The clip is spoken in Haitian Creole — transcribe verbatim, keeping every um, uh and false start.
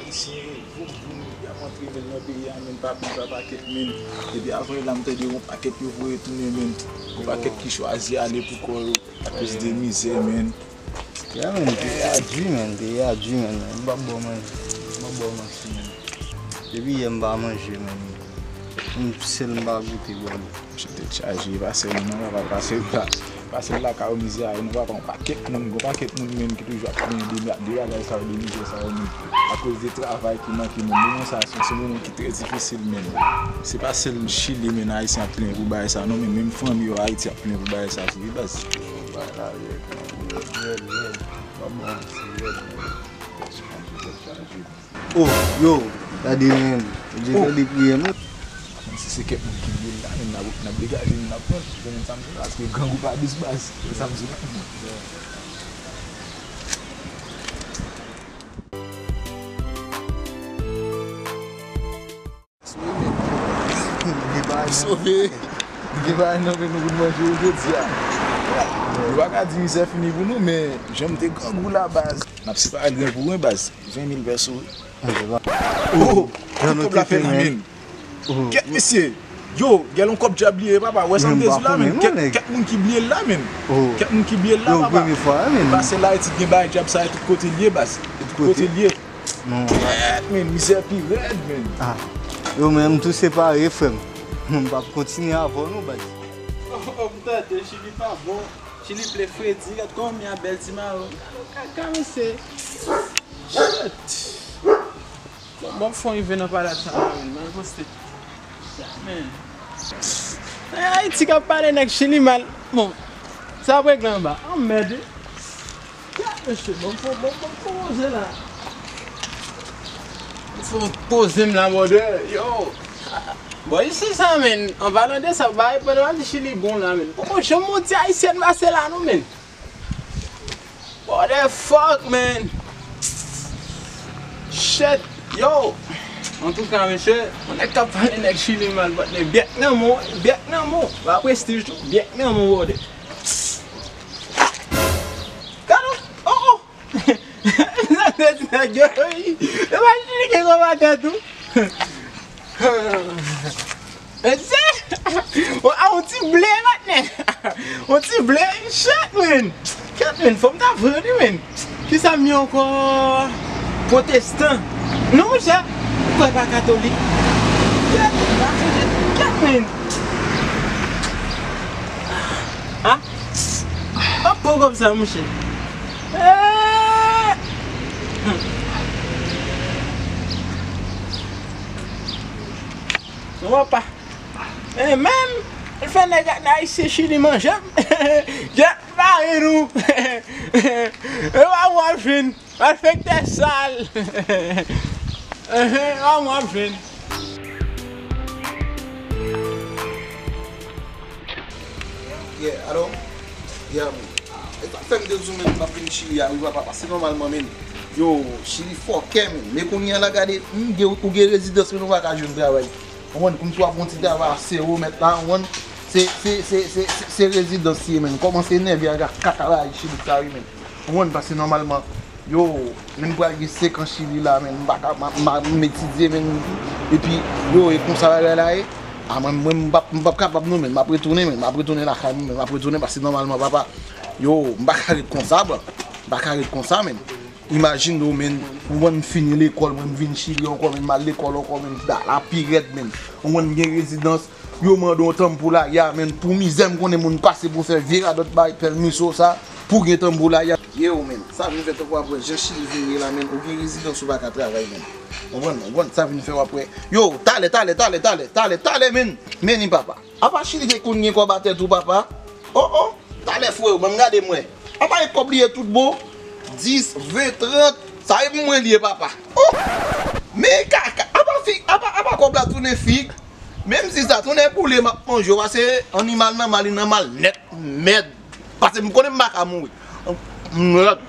Ayisyen, voum voum, y ap antre menm nan peyi a menm pa pil pa pakèt menm. Epi apre la, m tande yon pakèt yo voye tounen menm. Yon pakèt ki chwazi ale pou kò yo akoz de mizè menm. Yeah, man, peyi a di, man, peyi a di, man. M p ap ba w manti, m p ap ba w manti, man. Depi yè m pa manje, man. Yon sèl m pa goute, bro. Monchè, tèt chaje, pa sèl ou non, papa, pa sèl la, pa sèl lakay ou mizè a ye non, papa, yon pakèt moun, gon pakèt moun menm ki toujou ap plenyen de, de bagay sa yo, de mizè sa yo menm. Akoz de travay ki manke moun. Moman sa, se, se moman ki trè difisil menm. Se pa sèl Chili menm Ayisyen ap plenyen pou bagay sa non, men menm fanmi yo Ayiti ap plenyen pou bagay sa tou wi baz. Bagay la rèd, rèd, rèd, rèd. Pa bon, se rèd, rèd. Oh, yo, gade men. Ou tande priyè nou. Si se kèk moun ki byen la, menm n ap, n ap degaje nou, n ap pran. Ou konprann sa m di la? Paske grangou pa bis baz. Ou konprann sa m di la? Sove. Gen bagay nan men nou pou n manje yo jodi a. Yo pa ka di mizè fini pou nou, men jan m te grangou la baz. N ap separe l grenn pou grenn baz. Ven mil pèso. Oh, kòb la fè la menm. Kèt mesye. Yo, gèl yon kòb djab li ye papa. Wè sa m te di la menm. Kèt, kèt moun ki bliye l la menm. Kèt moun ki bliye l la papa. Pase la Ayiti gen bagay djab sa yo tout kote l ye baz. Tout kote l ye. Non. Rèd, men, mizè pi rèd, men. Ah. Yo, men, m tou separe, frè m. M p ap kontinye avè w, non, baz. Oh, oh, m tande, Chili pa bon. Chili ple fredi, gad kòman mi a bèl ti mayo. Kaka, mesye. Shit. Bon, bon, fò rive nan palad sa, men, men, poste. Men. Ayiti k ap pale nèg Chili mal. Bon, sa ap regle anba. Anmède. Mesye, bon, bon, bon, bon, bon, poze la. Fò poze m la, brother. Yo. Bon, isi sa, men. An palan de sa, bay, pandan w ap di Chili bon la, men. Poko janm yon ti ayisyèn pase la, non, men. What the fuck, man? Shit, yo. Antouka, mesye, yon nèg k ap pale nèg Chili mal, patnè. Byèk nan men w, byèk nan men w. Pa prestij tou, byèk nan men w, brother. Gade, oh, oh. Sa te di nèg yo, wi. E pa Chili ki konbatè tou. Mesye! A, yon ti ble, patnè! Yon ti ble, shit, man! Kèt, man, fò m ta vre, wi, man! Kisa m ye ankò? Pwotestan? Non, monchè! M kwè pa katolik. Kèt, pa chanje. Kèt, man! Ah! Ap pran kòb sa, monchè. Eh! Non, papa. Eh, menm, l fè nèg ak ayisyen Chili manje m. Jan mare nou. E pa w ap jwenn. Malfektè sal. Ehe, pa w ap jwenn. Yeah, alo? Yeah, man. E sa k fè m te di w, men, m ap vin Chili a, wi, papa, paske nòmalman, men, yo, Chili fòkè, men. Men kounye a la, gade, m gen, ou gen rezidans, men ou pa ka jwenn travay. Ou konprann? Kòmsi w ap yon ti travay a sewo mèt la, ou konprann? Se, se, se, se, se, se rezidans li ye, men. Kòmanse enève a, kaka la, Chili sa, wi, men. Ou konprann? Paske nòmalman, yo, men m pral gen senk an Chili la, men, m pa ka, m, m, m etidye, men, epi, yo, e konsa bagay la ye. A, mwen, mwen, m p ap, m p ap kapab non, men, m ap retounen, men, m ap retounen lakay mwen, men, m ap retounen, paske nòmalman, papa, yo, m pa ka ret konsa, bro. M pa ka ret konsa, men. Imajine w, men, ou konprann, m fini lekòl, mwen, m vin Chili ankò, men, m al lekòl ankò, men, la, la pi rèd, men. Ou konprann, m gen rezidans, yo mande w tanpou la, ya, men, pou mizè, m konnen moun pase pou fè vye radòt bay pèmiso sa, pou gen tanpou la, ya. Ye, ou, men, sa vin fè tanpou apre, jan Chili vin ye la, men, ou gen rezidans, ou pa ka travay, men. Ou konprann, ou konprann, sa vin fè w apre. Yo, talè, talè, talè, talè, talè, talè, men, men, ni papa. Apa Chili te konn gen kòb atè tou, papa? Oh, oh, talè frè, ban m gade m wè. Apa e kòb li ye tout bon? Dis, ven, trant, sa e pou mwen li ye, papa. Oh! Men kaka, apa fig, apa, apa kòb la tounen fig? Menm si sa tounen poule, m ap manje w, paske animal nan mal, li nan mal nèt, mèd. Paske m konnen m pa ka mouri. M rèd.